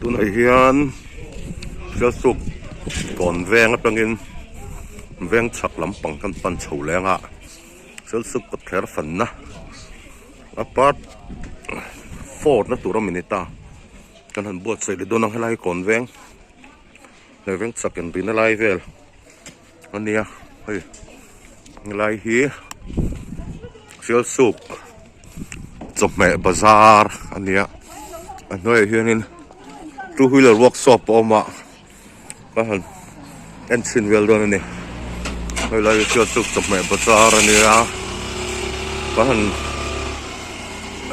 Tunah hian Sialsuk kawn veng atangin veng chhak lampang kan pan chho leng a Sialsuk kawtthler fanna a part four na tur a mi ni ta kan han buatsaih leh dawn ang helai kawn veng leh veng chhak inrina lai vel a nia hei helai hi Sialsuk chawhmeh bazar a nia a hnuaiah hianin two wheeler workshop a awm a ka han en chhin vel dawn a ni helai hi Sialsuk chawhmeh bazar a nia ka han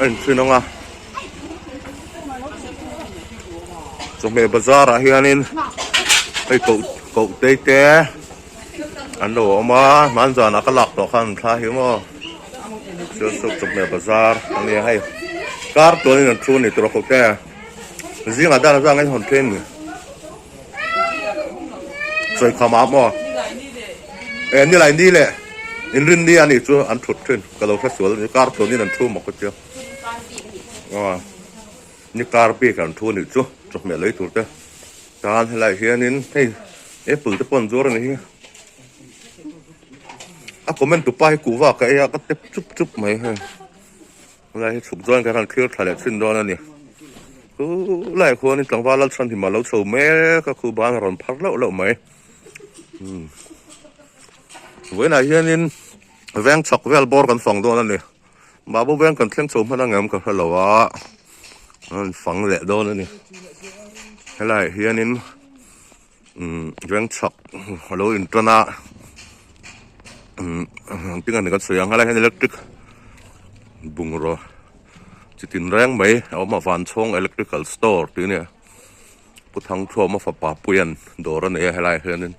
en chhin ang a chawhmeh bazar ah hianin hei koh koh te te an lo awm a hmanzan ah ka lak tawh khan an thla hi maw Sialsuk chawhmeh bazar a nia hei kar tuanin an thu a ni tur a koh te zingah dan a zang in hawn thin sawi kham ah maw e nilai ni leh inrin ni a nih chu an thut thin ka lo hre sual a ni kar tuanin an thu mak ka tia. Aw ni kar bik an thu anih chu chawhmeh lei tur te tan helaiah hianin hei apple te pawh an zuar a nih hi a comment tu pa hi kuhva ka ei a ka tep chup chup mai hei helai hi chhuk chuan kan han thlir thla leh thin dawn a ni chu laiah khuanin tlangval lalchhanhima a lo chho mek a khu ban a rawn phar lauh lauh mai umm vawiinah hianin veng chhak vel bawr kan fang dawn a ni. Babu veng kan thleng chho hman angem ka hre lo a an fang leh dawn a ni helaiah hianin umm veng chhak a lo in tan a umm engtin nge kan sawi ang helaiah hian electric bungraw chi tin reng mai a awm a vanchhawng electrical store tih a nia pu Thangthuama fapa Puia'n dawr a nei a helaiah hianin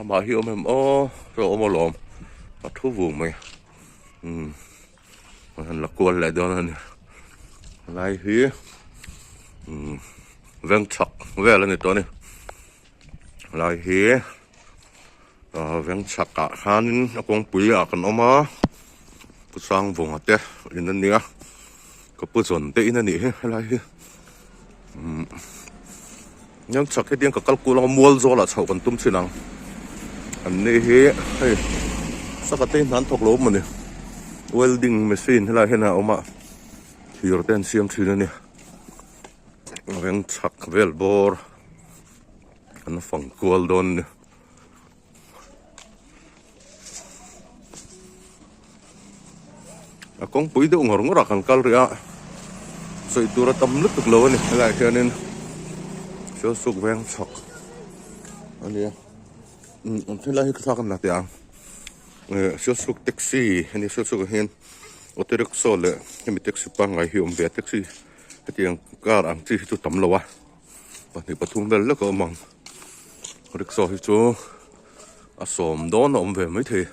amah hi awm em aw a awm alawm a thu vung mai. Umm an han la kual leh dawn a ni helai hi umm veng chhak vel a ni tawh a ni helai hi ah veng chhak ah khanin a kawngpui ah kan awm a pu Sangvunga te in a nia ka pu zawn te in a nih hi helai hi umm veng chhak hi tiang ka kal kual anga mual zawlah chhoh kan tum thin ang an ni hi hei saka te hi hna an thawk lo maw ni welding machine helai hian a awm a thir te an siam thin a ni veng chhak vel bawr an fang kual dawn a ni. A kawngpui deuh ngawr ngawr ah kan kal rih a sawi tur a tam lutuk lo a ni helaiah hianin Sialsuk veng chhak a nia umm helai hi ka thlak a ni teh ang eh Sialsuk taxi a nia Sialsuk ah hian auto rickshaw leh hemi taxi pangngai hi a awm ve a taxi hetiang car ang chi hi chu tam lo a. Pahnih pathum vel lek a awm ang rickshaw hi chu a sawm dawn a awm ve maithei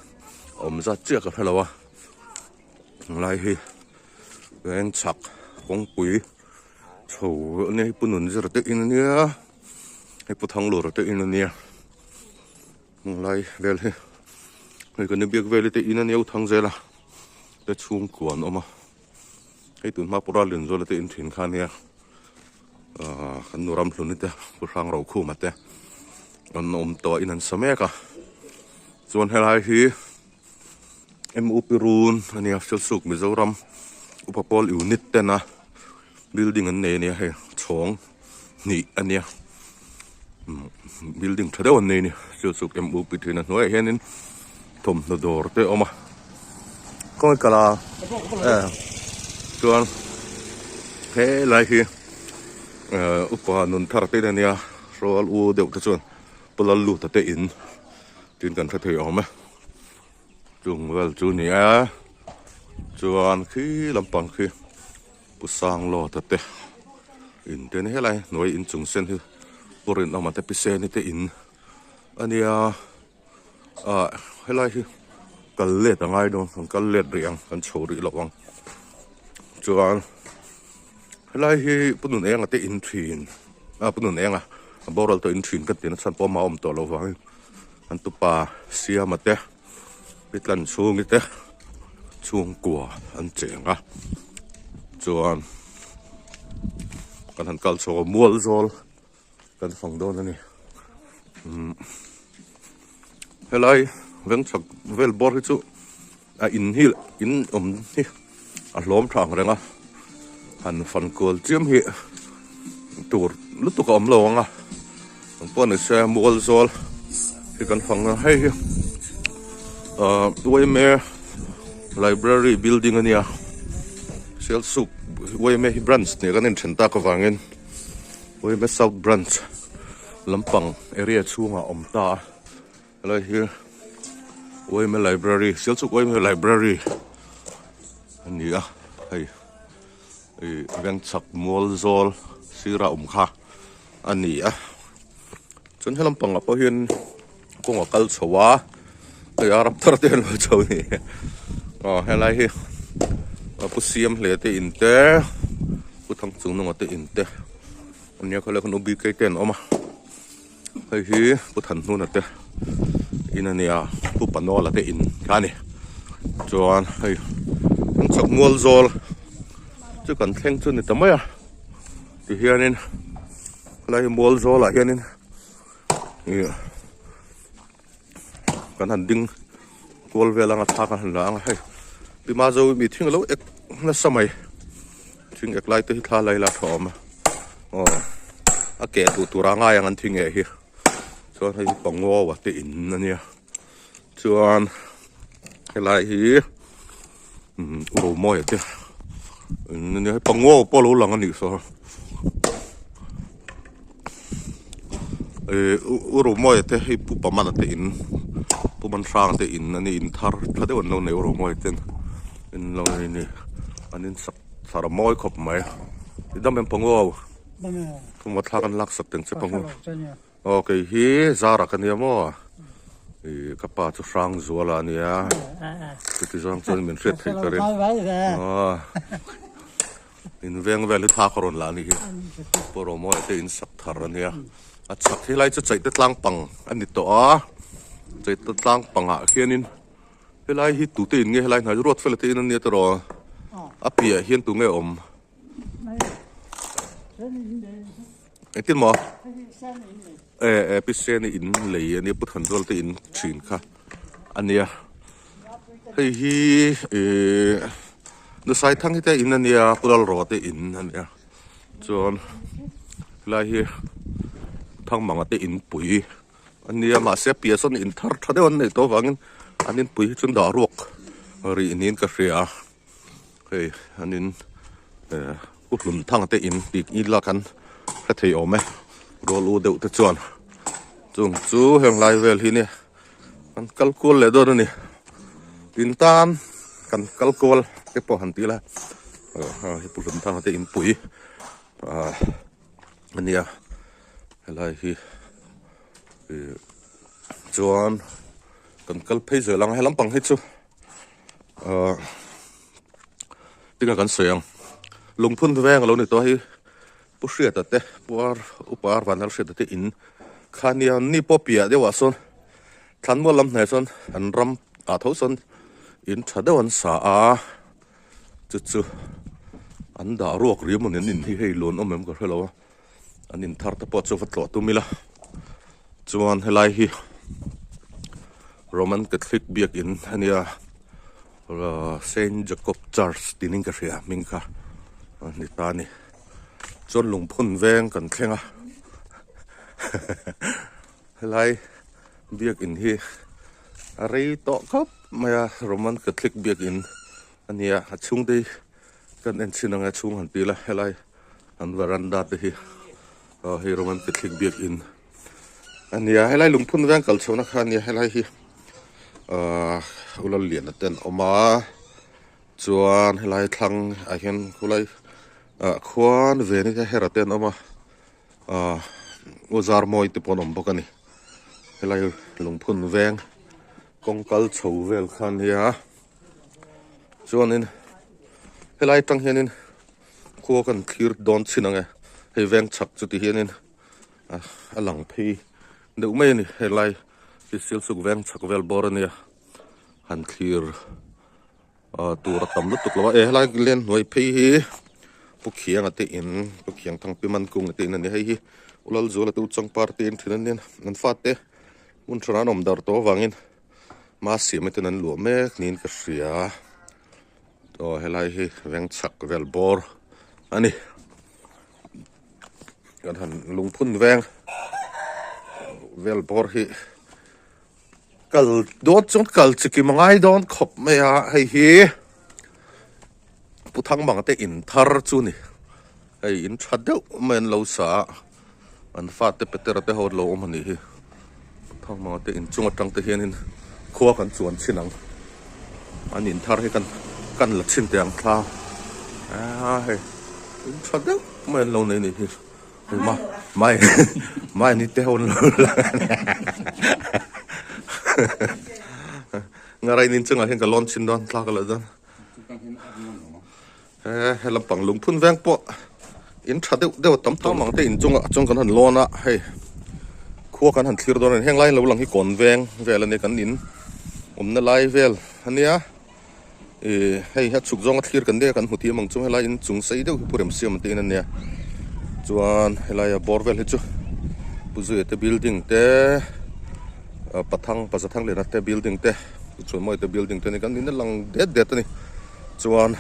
a awm zat chiah ka hre lo a helai hi veng chhak kawngpui chho a nia hei pu Nunzira te in a nia hei pu Thanglura te in a nia helai vel hi hei kan inbiak vel te in a nia u Thangzela te chhungkua an awm a hei tun hma pawh Rallianzuala te in thin kha a nia. Ahh kan nu Ramhluni te Pu Hrangrokhuma te an awm tawh a in an sa mek a chuan helai hi M_U_P run a nia Sialsuk Mizoram Upa Pawl Unit tena building an nei a nia hei chhawng hnih a nia building tha deuh an nei a ni Sialsuk M_U_P thin a hnuaiah hianin thawmhnaw dawr te a awm a khawnge kala eh chuan helai hi eh upa nun thar te ania hrual u deuh te chuan pu Lalluta te in tin kan hre thei awm e chung vel chu ni a chuan khi lampang khi pu Sanglawta te in te ni helai hnuai inchung sen hi pu Rinawma te pi Seni te in ania. Ah helai hi kal let a ngai dawn kan kal let rih ang kan chho rih loh ang chuan helai hi pu nun enga te in thin ah pu nun enga a boral tawh in thin ka ti na chhan pawh a awm tawh loh vangin an tupa siama te pi tlan chhungi te chhungkua an cheng a chuan. Kan han kal chho a mual zawl kan fang dawn a ni. Umm helai veng chhak vel bawr hi chu a in hi in awm hi a hlawm tha ang reng a han fan kual chiam hi tur lutuk a awm lo ang a ang pawh ni se mual zawl hi kan fang a hei hi ahh yma library building a nia Sialsuk yma hi branch nih kan inthen tak avangin yma south branch lampang area chhungah a awm ta a helai hi yma library Sialsuk yma library a ni a hei ih vengchhak mual zawl sirah awm kha a ni a chuan helam pangah pawh hian kawng a kal chho a hei a ram thar te an lo chho a ni aw helai hi pu siam hle te in te pu thang chung nunga te in te ania khawlai khan u bk te an awm a hei hi pu than hnuna te in a nia pu panawla te in kha a ni chuan hei an chhak mual zawl chu kan thleng chu a ni ta mai a. Tihianin helai hi mual zawlah hianin ih kan han ding kual vel anga thla kan han la ang a hei pi mazo mi thing alo ek nasa mai thing ek lai te hi thla lai la tha awm a aw a keh duh tur a ngai ang an thing eh hi chuan hei hi pangawa te in ania chuan helai hi. Umm Romawia te nia hei pangaw pawh a lo lang a nih saw ih u Romawia te hei pu Pamana te in pu Manhranga te in a ni in thar tha deuh an lo nei u Romawia ten in lo nei ni an in sak thar a mawi khawp mai i dam em pangaw thawmhnaw thlak an lak sak teng che pangaw. Aw kei hi Zara ka nia maw? Ih ka pa chu Hrangzuala a nia chuti zawng chuan min hriat theih ka ring aw in veng vel hi thla ka rawn la a nih hi Pawrawmawi te in sak thar a nia a chhak hi lai chu chaihte tlang pang a ni tawh a chaihte tlang pangah khianin helai hi tute in nge helai hnai ruat fela te in a nia tiraw a piah hian tunge awm. Engtin maw? E e pi Seni in lei ania Pu Thanzual te in thin kha ania hei hi ih Nusai Thang hi te in ania Pu Lalraw te in ania chuan helai hi Thangmanga te in pui ania mahse piah sawn in thar tha deuh an neih tawh avangin an inpui hi chu an dah ruak rih niin ka hria a. Hei an in eh u hlun thang te in tih ila kan hre thei awm e rual u deuh te chuan chung chu heng lai vel hi nia kan kal kual leh dawn a ni tin tan kan kal kual te pawh han ti ila hei pu hlun thang te in pui ah a nia helai hi ih chuan kan kal phei zel ang he lampang hi chu. Ahh tinge kan sawi ang lungphun veng a lo ni tawh a hei pu hriata te pu ar upa ar vanlal hriata te in kha nia ni pawh piah deuhah sawn thlanmual lam hnaih sawn an ram ah tho sawn in tha deuh an sa a chu chu an dah ruak riau maw ni an in hi hei lawn awm em ka hrelo a an in thar te pawh chu va tlawh tum ila chuan helai hi Roman Catholic biakin a nia Saint Jacob Church tih in ka hria hming kha a ni ta a ni chuan lungphun veng kan thleng a helai biakin hi a rei tawh khawp mai a Roman Catholic biakin a nia a chhungte hi kan en chhin ang e chhung han ti ila helai an veranda te hi aw hei Roman Catholic biakin a nia helai lungphun veng kal chhohna kha a nia helai hi ahh u Lalliana te an awm a chuan helai thlang ah hian khulai ah khuan veni te hera te an awm a ahh u Zarmawi te pawh an awm bawk a ni helai lungphun veng kawng kal chho vel kha a nia chuanin helai atang hianin khua kan thlir dawn chhin ang e hei veng chhak chu ti hianin a lang phei deuh mai a ni helai hi Sialsuk veng chhak vel bawr a nia han thlir ah tur a tam lutuk lo a e helai len hnuai phei hi. Pu Khianga te in, Pu Khiang Thangpi Mankung te in a ni. Hei hi U Lalzuala te U Changpar te in thin a nia. An fate hmun tha an awm dar tawh avangin Masiam ten an luah mek niin ka hria. Aw helai hi veng chhak vel bawr a ni. Kan han lungphun veng vel bawr hi kal dawn chuan kal chikim a ngai dawn khawp mai a hei hi Pu Thangmang te in thar chu ni hei in tha deuh mai an lo sa a an fate Petera te ho an lo awm a nih hi Pu Thangmang te in chung atang te hianin khua kan chuan chhin ang an in thar hi kan kan la chhin teh ang thla a hei in tha deuh mai an lo nei a nih hi. Ma mai mai ni te hon lo la ngarai nin chunga hian ka lawn chin dawn thla ka la dawn he he lampang lungphun veng pawh in tha deuh deuh tam tawh mang te in chunga chuan kan han lawn a hei khua kan han thlir dawn a ni heng lai lo lang hi kawn veng vel a nia kan in awmna lai vel a nia. Ih hei a chhuk zawnga thlir kan nia kan hmu thiam ang chu helai in chung sei deuh hi pu remsiam te in a nia chuan helaia bawr vel hi chu pu zuia te building te pathang pazathang liana te building te chuanmawia te building te a ni kan in a lang det det a ni chuan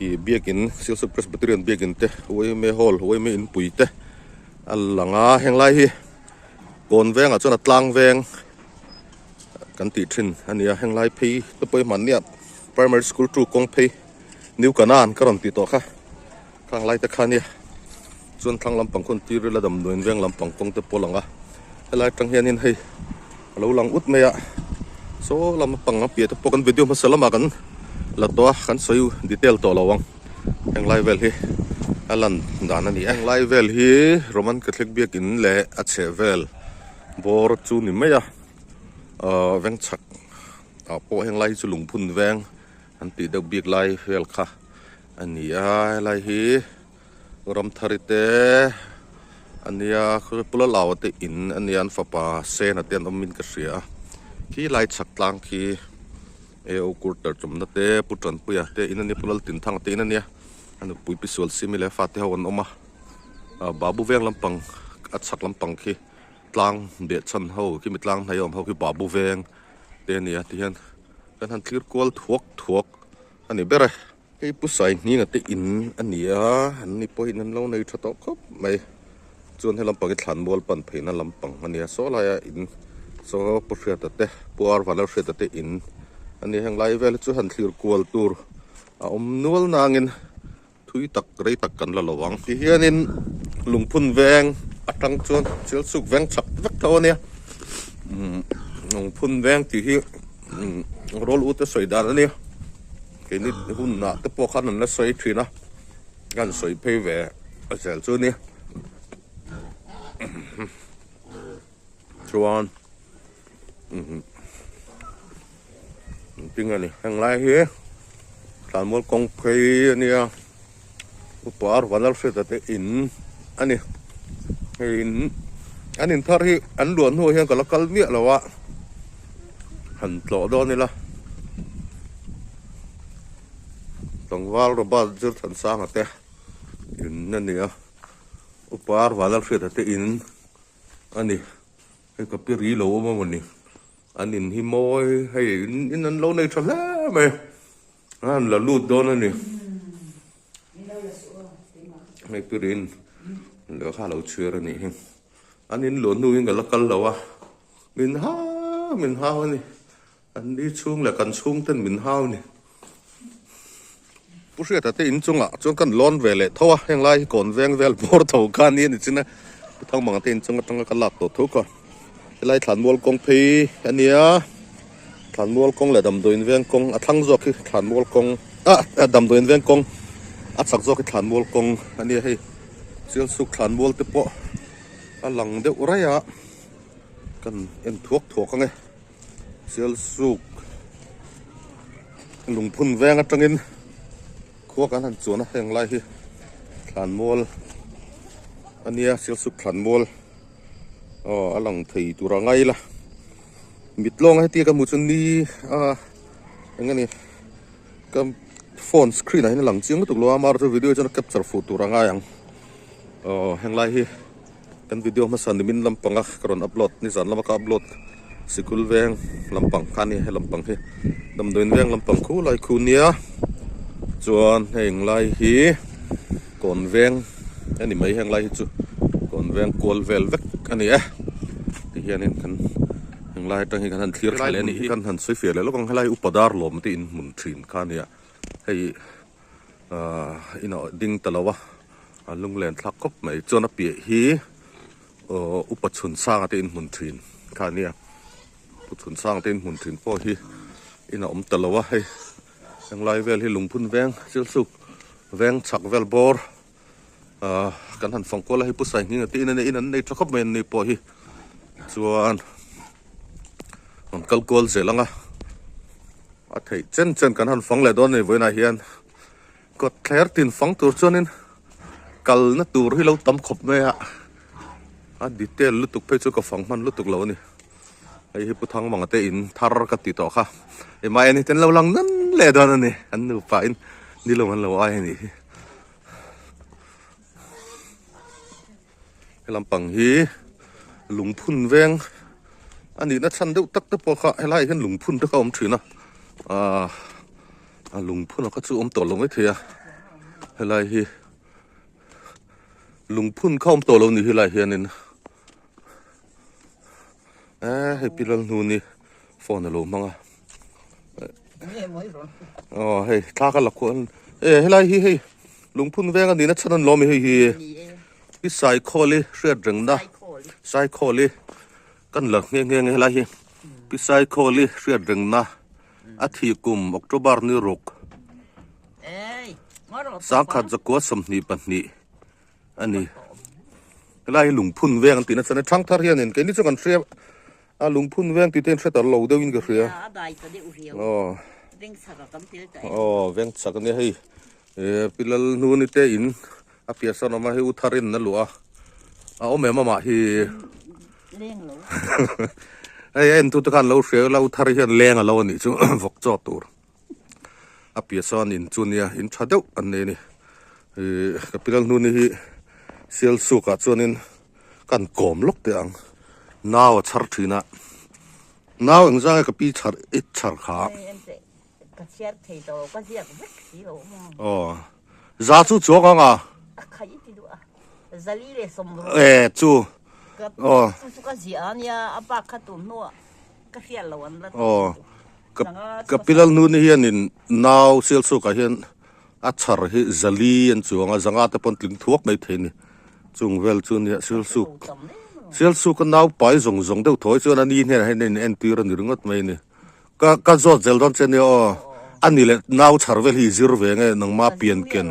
ih biakin Silchar Presbyterian biakin te uaime hall uaime inpui te a lang a henglai hi kawn vengah chuan a tlang veng. Kan tih thin a nia henglai phei te pawh hi hmannia primary school two kawng phei new kanan ka rawn tih tawh kha khang lai te kha nia chuan thlang lampang khawn tir ila damdawiin veng lampang kawng te pawh a lang a helai atang hianin hei a lo lang ut mai a saw lam pang a piah te pawh kan video hmasa lamah kan la tawh a kan sawi detail tawh lo ang henglai vel hi a lan dan a ni e henglai vel hi Roman Catholic biakin leh a chhehvel bawr chu ni mai a. Ahh veng chhak ah pawh heng lai hi chu lungphun veng an tih deuh bik lai vel kha a ni a helai hi ramthari te a nia pula lau te in a nia an fapa sena te an awm in ka hria a khi lai chhak tlang khi e o kurtar chawmna te pu tanpuia te in a nia pu laltinthanga te in a nia a nupui pi sual simi leh a fate ho an awm a ah babu veng lampang a chhak lampang khi. Tlang behchhan ho khi mi tlang hnai awm ho khi babu veng te a ni a tihian kan han thlir kual thuak thuak a ni ber e. Hei pu sai hninga te in a ni a an ni pawhin an lo nei tha tawh khawp mai chuan he lampang hi thlanmual pan pheihna lampang a ni a saw laia in saw pu hriata te pu arvala hriata te in a ni a heng lai vel hi chu han thlir kual tur a awm nual nangin Thui tak rei tak kan la lo ang. Tihianin lungphun veng atang chuan Sialsuk veng chak vek tho a nia. Lungphun veng tih hi rawl u te sawi dan a nia. Keini hunah te pawh khan an la sawi thin a, kan sawi phei ve zel chu a nia. Chuan Engtin nge ni heng lai hi Tlanmual kawng phei a nia upa Arvanalhriata te in a ni hei in an in thar hi an luah hnuah hian ka la kal miah lo a han tlawh dawn ila tlangval Robert Zirthansanga te in a ni a upa Arvanalhriata te in a ni. Hei ka pi ri lo awm a mawni an in hi mawi hei in an lo nei tha hle mai a an la lut dawn a ni hei pi ri in lehkha a lo chhiar a nih hi an in luah hnu in ka la kal lo a min hau min hau a ni an ni chhung leh kan chhung ten min hau a ni Pu Hriata te in chungah chuan kan lawn ve leh tho a, heng lai hi kawn veng vel bawr tho kha a ni a ni chin a, Pu Thangmanga te in chung atanga ka lak tawh tho kha. Helai Thlanmual kawng phei a nia, Thlanmual kawng leh Damdawiin veng kawng a thlang zawk hi Thlanmual kawng ah Damdawiin veng kawng a chak zawk hi Thlanmual kawng a nia hei Sialsuk Thlanmual te pawh a lang deuh raih a, kan en thuak thuak ang e. Sialsuk lungphun veng atangin khua kan han chuan a heng lai hi thlanmual a nia Sialsuk thlanmual aw a lang thei tur a ngai la mit lawng a heti ka hmuh chu ni a eng nge ni ka. Phone screen ah hian a lang chiang lutuk lo a, amaherawhchu chu video hi chuan a capture fuh tur a ngai ang. Aw henglai hi kan video hmasa nimin lampanga ka rawn upload nizan lama ka upload sikul veng lampang kha a nia he lampang hi damdawiin veng lampang khu lai khu nia chuan heng lai hi kawn veng a ni mai heng lai hi chu kawn veng kual vel vek a ni e tihianin kan Henglai atang hi kan han thlir thla leh a nih hi. Kan han sawi fiah leh lawk ang, helai hi upa dar lawm te in hmun thin kha a nia, hei ahh in a ding ta lo a, a lunglen thlak khawp mai, chuan a piah hi aw upa chhun sanga te in hmun thin kha a nia, upa chhun sanga te in hmun thin pawh hi in a awm ta lo a, hei henglai vel hi lungphun veng silsuk veng chhak vel bawr ahh kan han fang kual a hei pu Saihninga te in a nei in an nei tha khawp mai an ni pawh hi chuan rawn kal kual zel ang a a theih chen chen kan han fang leh dawn a ni vawiinah hian kawt thler tin fang tur chuanin kalna tur hi lo tam khawp mai a a detail lutuk phei chu ka fang hman lutuk lo a ni hei hi pu Thangmanga te in thar ka ti tawh kha emaw en hi te an lo lang nan leh dawn a ni an nupa in nilo an lo ai a nih hi. He lampang hi lungphun veng a nihna chhan deuh tak te pawh kha helaiah hian lungphun te kha a awm thin a ahh a lungphun a kha chu awm tawh lo maithei a helai hi lungphun kha awm tawh lo ni helaiah hianin eh hei pi Lalhnuni phone a lo hmang a. Aw hei thla ka la khuan e helai hi hei lungphun veng a nihna chhan an lawm i hei hi i saikhawli hriat rengna saikhawli kan la nghe nghe nge helai hi pi saikhawli hriat rengna a thih kum October ni ruk sangkhat zakua 22 a ni helai hi lungphun veng an tihna chhan a thangthar hianin keini chu kan hria A lungphun veng tih te in hre tar lo deuh in ka hria. A dai ta deuh riau. Aw. Veng chak a kan tel ta em. Aw veng chak ania hei e pi Lalhnuni te in a piah sawn awm a hei u Tharin a luah a. A awm em amah hi. Leng lo. Hei a entu te khan lo hria ila u Thari hian leng a lo anih chu vawk chaw tur. A piah sawn in chu nia in tha deuh an nei a ni. Ih ka pi Lalhnuni hi Sialsuk ah chuanin Kan kawm lawk teh ang. Nau a chhar thin a. Nau eng zang e ka pi chhar i chhar kha. Ka chhiar thei tawh lo ka ziak vek si lo maw. Aw. Za chu chuang ang a. A khai i ti duh a. Zali leh sawm ru. E chu. Aw. Chu chu ka ziah a nia a bak kha tun hnuah ka hriat lo an la ti. Aw. Ka ka pi Lalnuni hianin nau Sialsukah hian A chhar hi zali an chuang a, zanga te pawn tling thuak mai thei a ni. Chung vel chu nia Sialsuk, Sialsuk a naupai zawng zawng deuh thawi chuan a ni hnenah hian a in entir a ni ringawt mai a ni. Ka ka zawt zel dawn che nia aw, a ni leh nau chhar vel hi i zir ve nge nangma pian ken.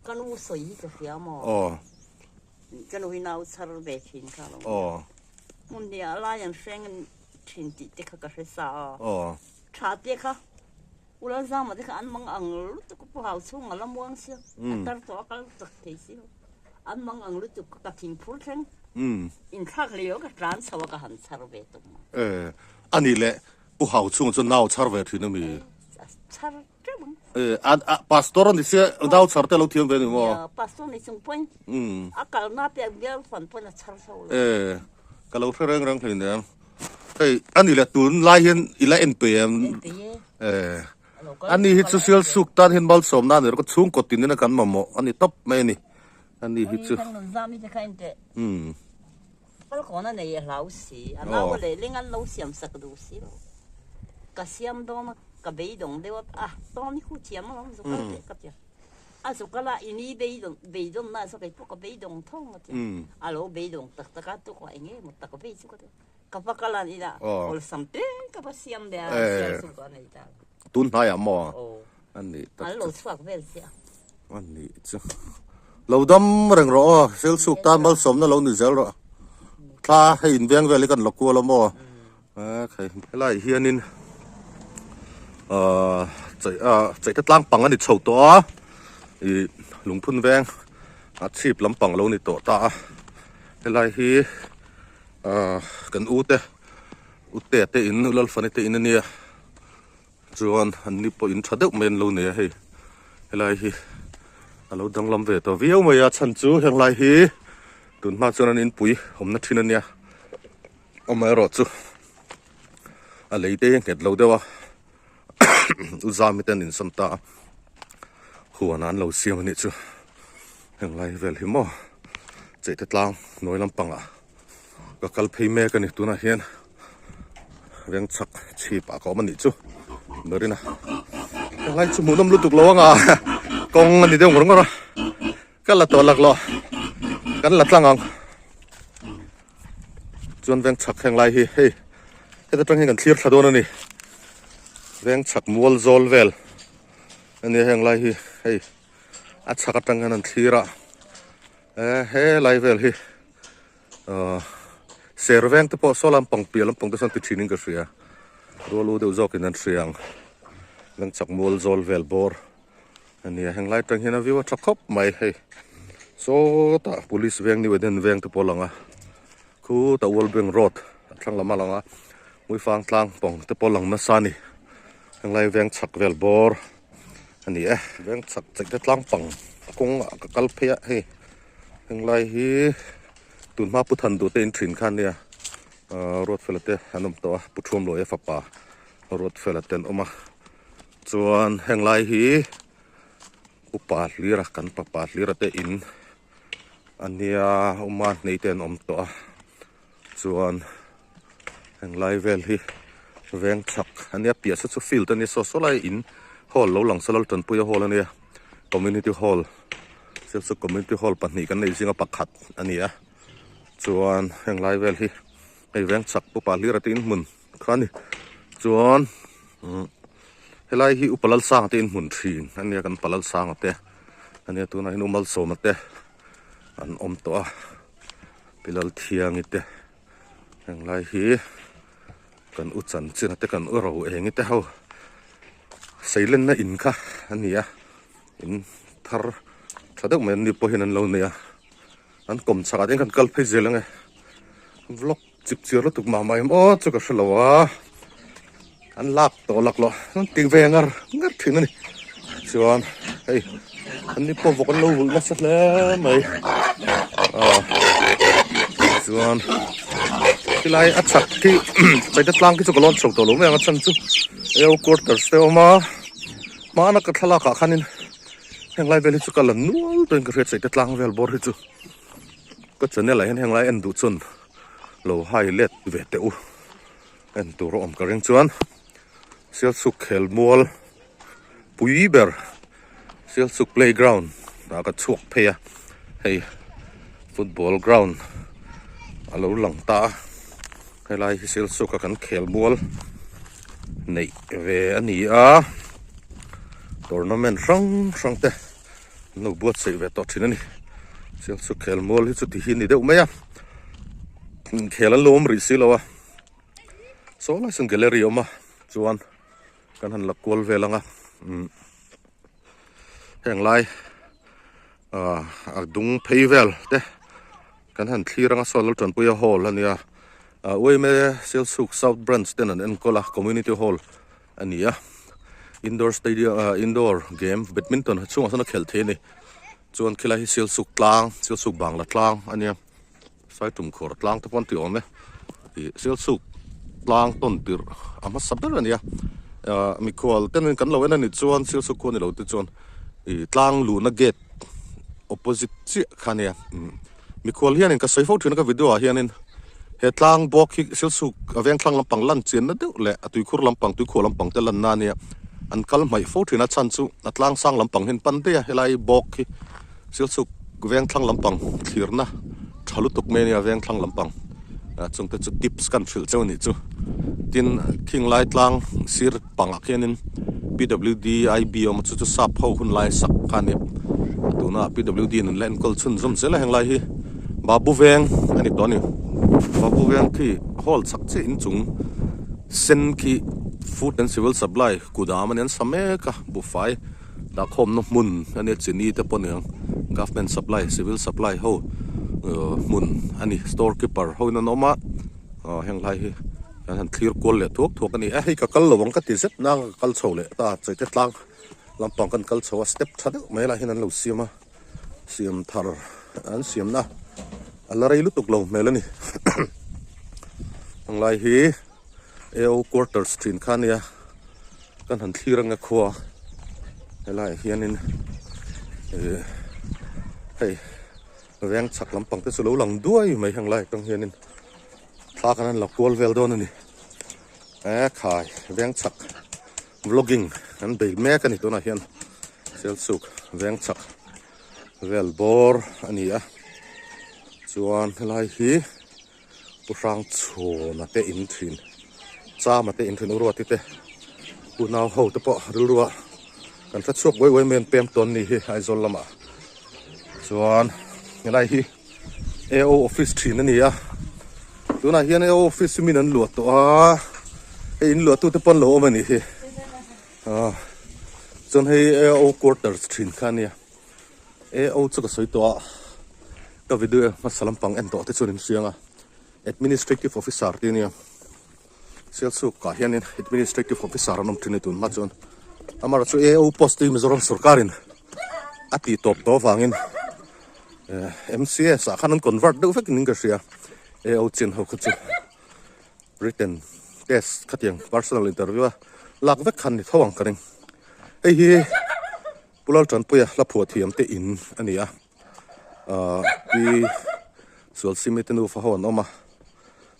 Ka nu sawi hi ka hria maw? Aw. Ka nu hi nau chhar ve thin kha lo. Aw. Hmun hnih ah lai an hreng thin tih te kha ka hre sa a. Aw. Tha te kha. U Lalzama te kha an mang ang lutuk a pu hau chhung a la muang sia, a tar tawh a kal chak thei si lo. An mang ang lutuk ka thing phur thleng inthlak leh ka tlan chho a ka han chhar ve tawh mai. E, a nih leh pu hau chhung chuan nau chhar ve thin a mi? A chhar teuh ang. E, a a pastor a ni sia nau chhar te a lo thiam ve ni maw? Nia, pastor ni chung pawhin a kalna te bial fan pawhin a chhar chho lo. E, ka lo hre reng reng hleinem. Hei a ni leh tun lai hian i la en pe em? En pe e. Eh, ani hi chu sial suk tan hian malsawmna a ni rawh ka chhungkaw tin in a kan mamawh a ni tawp mai a ni. Ani hi chu. Oi, thang nun zam hi te kha en teh. Um. Falkawn a nei a hlau si, a nau a lehling an lo siam sak duh si lo. Ka siam dawn a, ka beidawng deuh a, ah tawn hi khu thiam alawm zu kal teh ka ti a. A zu kal a, i ni beidawng beidawn na chu kei pawh ka beidawng tho ang a ti a. A lo beidawng tak tak a, tukah eng nge maw tak vei chu ka ti a. Ka va kal an inah awlsam te ka va siam ve a, sial chu ka nei ta lo. Tun hnaiah maw? A nih tak chu. An lo chhuak vel chiah. A nih chu. Lo dam reng rawh aw, Silsuk tan malsawmna lo ni zel rawh. Thla hei inveng vel hi kan la kual a maw? Helaiah hianin ahh chaihte tlang pang a ni chho tawh a, ih lungphun veng a chhip lampang a lo ni tawh ta a, helai hi ahh kan u te u te te in u Lalfani te in a nia. Chuan an ni pawh in tha deuh mai an lo nei a hei helai hi a lo danglam ve ta viau mai a chhan chu heng lai hi tun hma chuan an inpui awmna thin a nia amaherawh chu a lei te hi a nghet lo deuh a u zami te an insawn ta a huan ah an lo siam a nih chu heng lai vel hi maw cheite tlang hnuai lampangah ka kal phei mek a ni tunah hian veng chhak chhip ah ka awm a nih chu berin a helai chu hmuhnawm lutuk lo anga kawng a ni deuh ngawr ngawr a ka la tawh lak lawh kan la tlang ang chuan veng chhak heng lai hi hei heta tang hian kan thlir thla dawn a ni veng chhak mual zawl vel a nia heng lai hi hei a chhak atang hian an thlir a he lai vel hi Ahh ser veng te pawh saw lampang piah lampang te sawn ti thin in ka hria rual u deuh zawk in an hria ang Lengchak mual zawl vel bawr a nia heng lai atang hian a view a tha khawp mai hei sawtah police veng new eden veng te pawh a lang a khutah world bank road a thlang lam a lang a hmuifang tlang pawng te pawh a lang nasa a ni heng lai veng chhak vel bawr a ni e veng chhak chek te tlang pang kawng ah ka kal phei a hei. Henglai hi tunhma Pu Than duh te in thin kha ania ahh Ruatfela te an awm tawh a Pu Thuamluaia fapa Ruatfela te an awm a chuan henglai hi upa hlira kan papa hlira te in ania awma hnei te an awm tawh a chuan henglai vel hi veng chhak ania piah saw chu field ania saw saw lai in hall lo lang saw Laltanpuia hall ania community hall. Sialsuk community hall pahnih kan neih zinga pakhat a ni a chuan heng lai vel hi hei veng chak upa hlir a te inhmun kha a ni chuan umm helai hi upa lalsanga te inhmun thin a nia kan upa lalsanga te a nia tunah hian u malsawma te an awm tawh a pi lalthiangi te heng lai hi kan u chanchin te kan u ro engi te ho seilenna in kha a ni a. In thar tha deuh mai an ni pawh hian an lo nei a an kawm chhakah te hian kan kal phei zel ang e vlog chip chiar lutuk mah mah em aw chu ka hrelo a an lak tawh lak loh an ti ve ngar ngar thin a ni chuan hei an ni pawh vawk an lo vulh nasa hle mai ah chuan helai a chhak khi chaita tlang khi chu ka lawn chho tawh lo mai ang a chhan chu eo quarters te a awm a. Hmana ka thlalak ah khanin heng lai vel hi chu ka la nual tawhin ka hriat saih te tlang vel bawr hi chu ka channel ah hian heng lai en duh chuan lo hai let ve teh u en tur a awm ka ring chuan Sialsuk khel mual pui ber Sialsuk playground ah ka chhuak phei a hei football ground a lo lang ta a helai hi Sialsuk a kan khel mual neih ve a ni a tournament hrang hrang te an lo buatsaih ve tawh thin a ni Sialsuk khel mual hi chu ti hi a ni deuh mai a inkhel an lo awm rih si lo a saw lai sawn gallery a awm a chuan kan han la kual vel ang a umm heng lai ah a dung phei vel te kan han thlir anga saw Laltanpuia hall a nia ah uaime Sialsuk south branch ten an enkawl a community hall a ni a indoor stadium ah indoor game badminton chhungah sawn a khelh thei a ni chuan khilai hi Sialsuk tlang Sialsuk bangla tlang a nia Saitumkhawr tlang te pawh an ti awm e ih Sialsuk tlang tawn tirh a hmasa ber a nia ah mikhual ten kan lo en a nih chuan Sialsuk khua ni lo te chuan ih tlang luhna gate opposite chiah kha a nia mikhual hianin ka sawi fo thin a ka video ah hianin he tlang bawk hi Sialsuk a veng thlang lampang lan chianna deuh leh a tuikhur lampang tuikhuah lampang te lanna a nia an kal hmaih fo thin a chhan chu a tlang sang lampang hian pan daih a helai bawk hi. Sialsuk veng thlang lampang thlirna tha lutuk mai a nia veng thlang lampang ah chung te chu tips kan hrilh cheu a nih chu tin khing lai tlang sir pangah khianin P_W_D I_B a awm a chu chu sap ho hun lai sak kha a nia tuna P_W_D in an la enkawl chhunzawm zel a heng lai hi Babu veng a ni tawh a ni Babu veng khi hall chak chiah inchung sen khi food and civil supply kudam a nia an sa mek a buhfai. Dahkhawmna hmun a nia chini te pawh niang government supply civil supply ho hmun a ni store keeper ho in an awm a heng lai hi Kan han thlir kual leh thuak thuak a ni a, hei ka kal lo ang ka ti zet nang a ka kal chho leh ta chaite tlang lampang kan kal chho a step tha deuh mai lah hian an lo siam a siam thar an siam na a la rei lutuk lo hmel a ni heng lai hi AO quarters thin kha a nia kan han thlir anga khua helaiah hianin ih hei veng chhak lampang te chu lo lang duai mai heng lai atang hianin. Thla kan han la kual vel dawn a ni. E khai veng chhak vlogging kan bei mek a ni tunah hian Sialsuk veng chhak vel bawr a ni a. Chuan helai hi Pu Hrangchhawna te in thin Chama te in thin Uruati te unau ho te pawh rilrua kan hre chhuak uai uai mai an pem tawn ni hi Aizawl lamah. Chuan helai hi. AO office thin a ni a tunah hian AO office chu min an luah tawh a hei in luah tute pawn lo awm a nih hi ah chuan hei AO quarters thin kha a nia AO chu ka sawi tawh a ka video hmasa lampang en tawh te chuan in hriang a administrative officer te a nia Sialsuk ah hianin administrative officer an awm thin a ni tun hma chuan amaherawhchu AO post hi Mizoram sorkarin a tih tawp tawh avangin eh M_C_S ah khan an convert deuh vek in ka hria AO chin ho kha chu written test khatiang personal interview a lak vek khan ni tho ang ka ring hei hi Pu Laltanpuia hla phuah thiam te in a ni a ah pi Sualsimi te nufa ho an awm a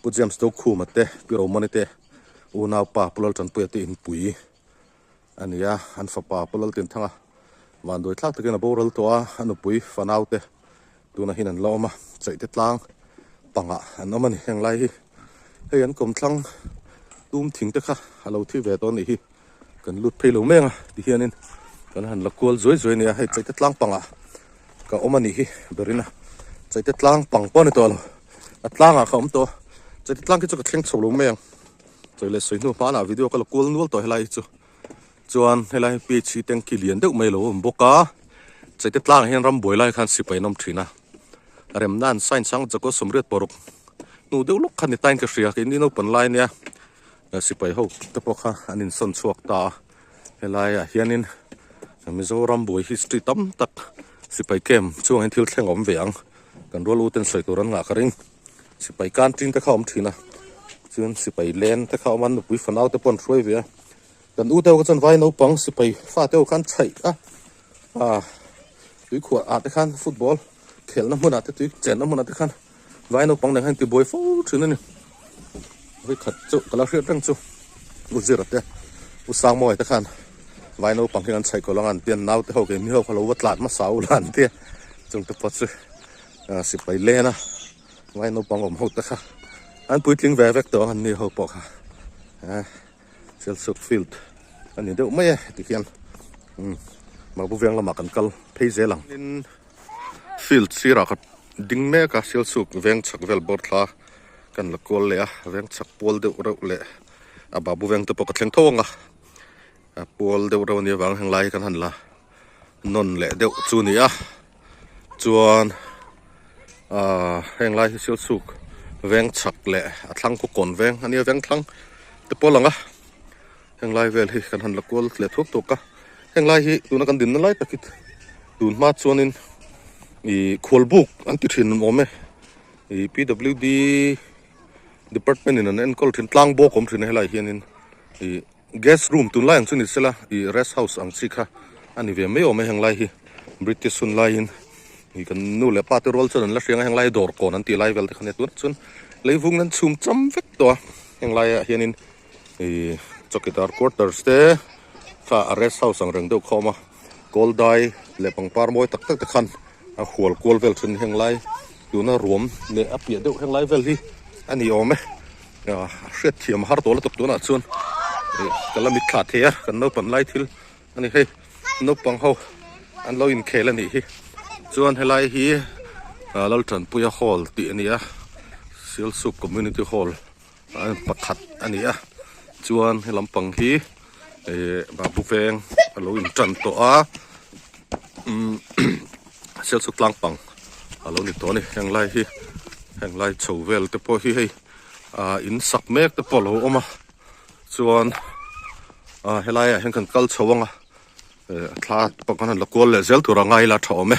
Pu James Dokhuma te Pi Romani te unaupa Pu Laltanpuia te inpui a ni a an fapa Pu Laltinthanga vanduai thlak takin a boral tawh a a nupui fanau te tunah hian an la awm a chaihte tlang pangah an awm a ni heng lai hi hei an kawmthlang tum thing te kha a lo thi ve tawh a nih hi. Kan lut phei lo mek a tihianin kan han la kual zuai zuai a nia hei chaite tlang pangah ka awm a nih hi berin a chaite tlang pang pawh a ni tawh lo a tlangah ka awm tawh a chaite tlang khi chu ka thleng chho lo mai ang chawi leh sawi hnu hmanah video ka la kual nual tawh helai hi chu chuan helai hi ph hi tanky lian deuh mai a lo awm bawk a chaite tlangah hian rambuai lai khan sipai an awm thin a remna an sign sang chakua sawmriat paruk hnu deuh lawk kha ni tain ka hria keini naupang lai ania. Sipai ho te pawh kha an insawn chhuak ta a helaiah hianin Mizoram buai history tam tak sipai camp chungah hian thil thleng a awm ve ang kan rual u ten sawi tur an ngah ka ring sipai canteen te kha a awm thin a chuan sipai len te kha a awm a nupui fanau te pawh an hruai ve a kan u te ho kha chuan vai naupang sipai fate ho kha an chhaih a ah tuikhuah ah te khan football khelhna hmunah te tui chenna hmunah te khan. Vai naupang nen khan tibuai fo thin a ni. Vawikhat chu ka la hriat reng chu U Zira te U Sangmawia te khan vai naupang hi an chhaih ko lang a an ti a naute ho keimni ho kha lo va tlan hmasa u la an ti a chung te pawh chu sipai len a vai naupang awm ho te kha an puitling ve vek tawh ang an ni ho pawh kha Sialsuk field a ni deuh mai e tikhian Mahbu veng lamah kan kal phei zel ang. Field sirah ka ding mek a Sialsuk veng chhak vel bawr thla kan la kual leh a veng chhak pual deuh reuh leh a babu veng te pawh ka thleng tho ang a a pual deuh reuh a nih avang heng lai hi kan han la nawn leh deuh chu a ni a chuan ahh heng lai hi Sialsuk veng chhak leh a thlang khaw kawn veng a nia veng thlang te pawh a lang a heng lai vel hi kan han la kual leh thuak thuak a heng lai hi tuna kan dinna lai tak hi tun hma chuanin ih khual buk an ti thin awm e ih P W D department in an enkawl thin tlang bawk awm thin a helaiah hianin ih guest room tunlai ang chu ni sela ih rest house ang chi kha a ni ve mai awm e heng lai hi British hun laiin ih kan nu leh pa te rual chuan an la hriang a heng lai hi dawr kawn an tih lai vel te kha nia tunah chuan leivung an chhum cham vek tawh a heng laiah hianin. Ih chawkidar quarters te kha a rest house ang reng deuh kha a awm a kawl dai leh pangpar mawi tak tak te khan a hual kual vel thin heng lai tuna ruam leh a piah deuh heng lai vel hi a ni awm e ah a hriat thiam har tawh lutuk tunah chuan ih ka la mitthla thei a kan naupang lai thil a ni hei naupang ho an lo inkhel a nih hi chuan helai hi Laltanpuia hall tih a ni a Sialsuk community hall. Pakhat a ni a chuan he lampang hi eh babu veng a lo in tan tawh a umm sialchuk tlang pang a lo ni tawh a ni heng lai hi heng lai chho vel te pawh hi hei Ah in sak mek te pawh a lo awm a chuan ah helaiah hian kan kal chho ang a eh thla te pawh kan han la kual leh zel tur a ngai ila tha awm e.